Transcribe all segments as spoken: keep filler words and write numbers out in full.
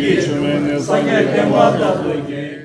ཡིད་ཀྱི་ཆུ་མོའི་གནས། སངས་རྒྱས་བསྟན་པ་དར་ཐུབ་ཀྱི།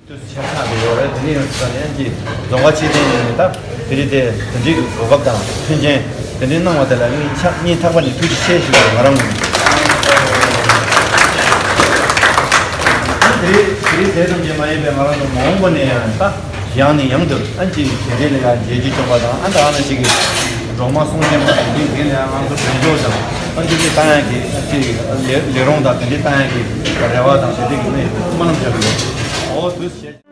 དུས་སུ་ཆ་ཚང་དུ་ཡོད་རེད། དེ་འདྲ་ཡོང་དུས་ཙམ་ནས་ཀྱི་རྫོང་ཁ་ཆེ་ལྡན་ནས་ད་དེ་རིང་དེ་དེ་འདྲའི་གོ་སྐབས་དང་མཐུན་རྐྱེན་དེ་འདྲའི་གནང་བ་དེ་ལ་སྙིང་ཆ་སྙིང་ཐག་པ་ནས་ཐུགས་རྗེ་ཆེ་ཞུ་བར་ང་རང་ངོས་ནས། དེ་རིང་དེ་རིང་དེ་ཙམ་གྱིས་མ་ཡིན་པའི་ང་རང་ཚོ་མ་འོངས་པ་ནས་ཡང་ད་ཡང་ནས་ཡང་དུ་ཨ་ཅེ་དེ་འདྲའི་ལས་ཀ་མཇལ་རྒྱུ་བྱུང་བ་དང་། ཨ་ད་ཨ་ན་ཞིག་གི་སྒྲོལ་མ་གསུང་ཆེན་པོ་དེ་འདྲའི་འདི་ལས་ང་ཚོ་བོད་ལྗོངས་དང་ཨ་ཅེ་དེ་ལྟ་ཡང་གི་ཨ་ཅེ་ལས་ལས་རོང་དང་དེ་འདྲའི་ལྟ་ཡང་གི་རེ་བ་དང་དེ་འདྲའི་གི་གནས་སྨོན་ལམ་བྱ་དགོས། འོ་དུས་བྱས།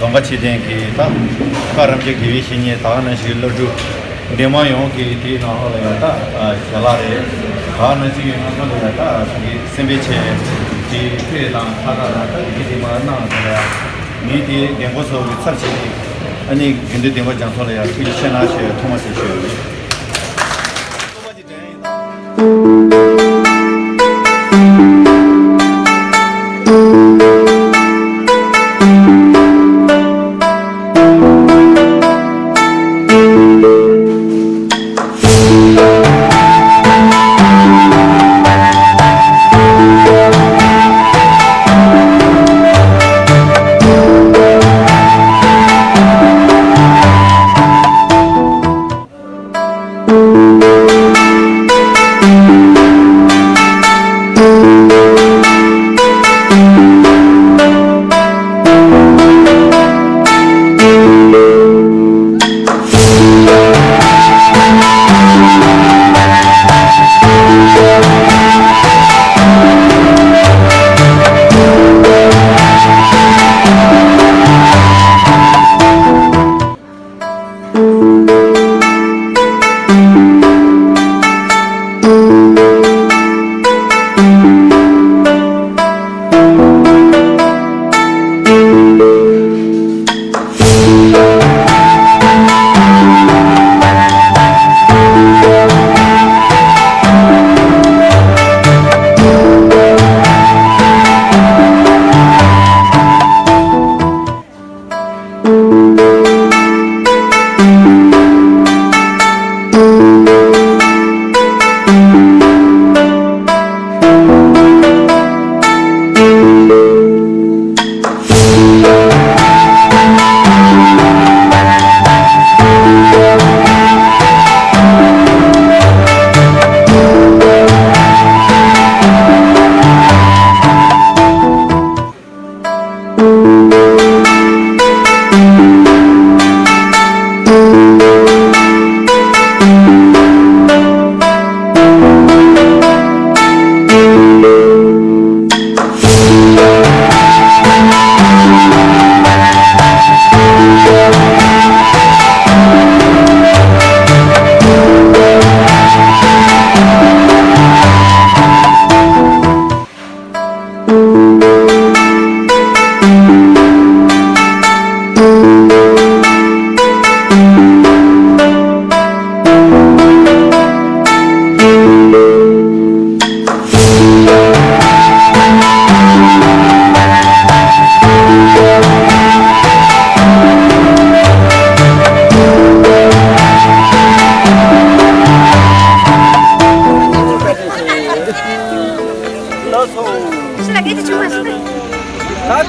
རྫོང་ཁ་ཆེ་ལྡན་གྱི་ད་བཀའ་རམས་ཀྱི་དགེ་བའི་བཤེས་གཉེན་ད་ག་ནང་བཞིན་བླ་སྤྲུལ། འདན་མ་ཡོངས་ཀྱི་དེའི་ནང་ལོགས་ལ་ཡང་ད་ཞལ་ལག་རེད། ག་ནང་བཞིན་ཡོད་ན་ཁ་ལ་ཡང་ད་དེ་གི་སེམས་པའི་ཆེད་དེ་ཕུད་དང་ཁ་ཁ་དང་ད་དེ་གི་དེ་མ་གནང་དེ་ལ་ཡང་མི་དེ་རྒན་པོ་ཚོ་གི་ཚབ་བྱས་ཏེ་ཨ་ནི་དགེ་འདུན་ལྡན་པ་རྒྱ་མཚོ་ལ་ཡང་ཐུགས་རྗེ་ཆེ་གནང་ཞེས་ཐོག་མ་ཞིག་ཞུ་ཡོད། ད་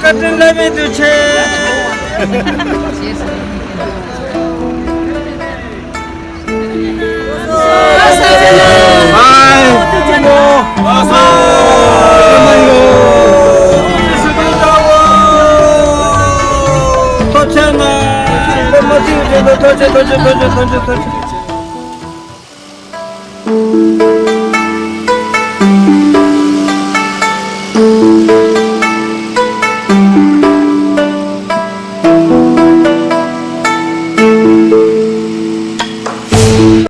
བཀའ་དྲིན་བླ་མེད་དུ་ཆེ། ཐོབ་ཆེན་ན་ཐོབ་ཆེན་ཐོབ་ཆེན་ཐོབ་ཆེན་ཐོབ་ཆེན་ཐོབ་ཆེན།